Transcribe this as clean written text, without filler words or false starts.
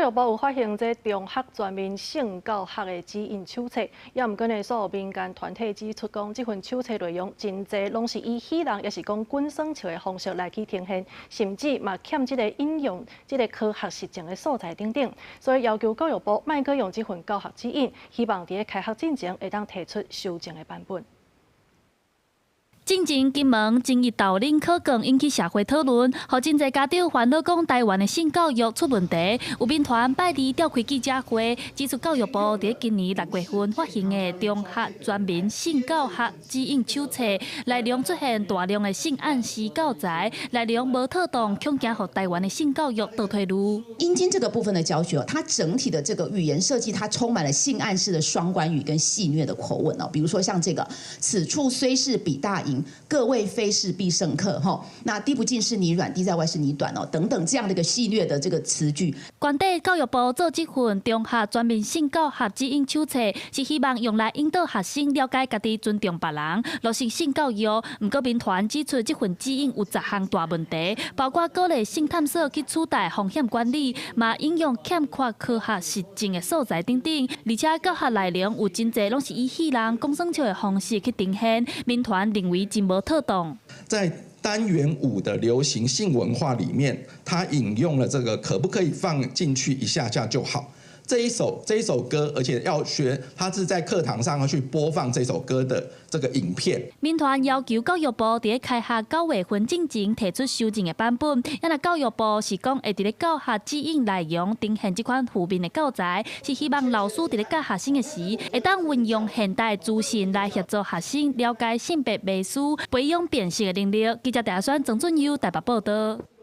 育部有發行這中學全面性教學的指引手冊，也毋過呢，所有民間團體指出講，這份手冊內容真濟攏是以戲弄，抑是講滾耍笑的方式來去呈現，甚至嘛欠這个引用這个科學實證的素材等等，所以要求教育部莫閣用這份教學指引，希望佇咧開學進前會當提出修正的版本。進前金門爭議豆奶考卷引起社會討論，予真濟家長煩惱講台灣的性教育出問題。有民團拜二召開記者會，指出教育部佇今年6月份發行的中學全民性教學指引手冊，內容出現大量的性暗示教材，內容無妥當，恐驚予台灣的性教育倒退嚕。陰莖這個部分的教學，它整體的這個語言設計，它充滿了性暗示的雙關語跟戲謔的口吻哦。比如說像這個，此處雖是彼大營。各位非是必勝客，吼，那滴不進是你軟，滴在外是你短哦，等等這樣的一個戲謔的這個詞句。原底教育部做這份中學全面性教學指引手冊，是希望用來引導學生了解家己、尊重別人、落實性教育。毋過民團指出，這份指引有10項大問題，包括鼓勵性探索去取代風險管理，嘛引用欠缺科學實證的素材等等，而且教學內容有真濟攏是以戲弄講耍笑的方式去呈現，民團認為真無妥當。在單元5的流行性文化裡面，他引用了這個可不可以放進去一下下就好這一首歌，而且要學，他是在課堂上要去播放這首歌的這個影片。民團要求教育部佇開學9月份進前提出修正的版本，啊若教育部是講會佇咧教學指引內容呈現這款負面的教材，是希望老師佇咧教學生的時，會當運用現代資訊來協助學生了解性別迷思，培養辨識的能力。記者鄭選曾俊優台北報道。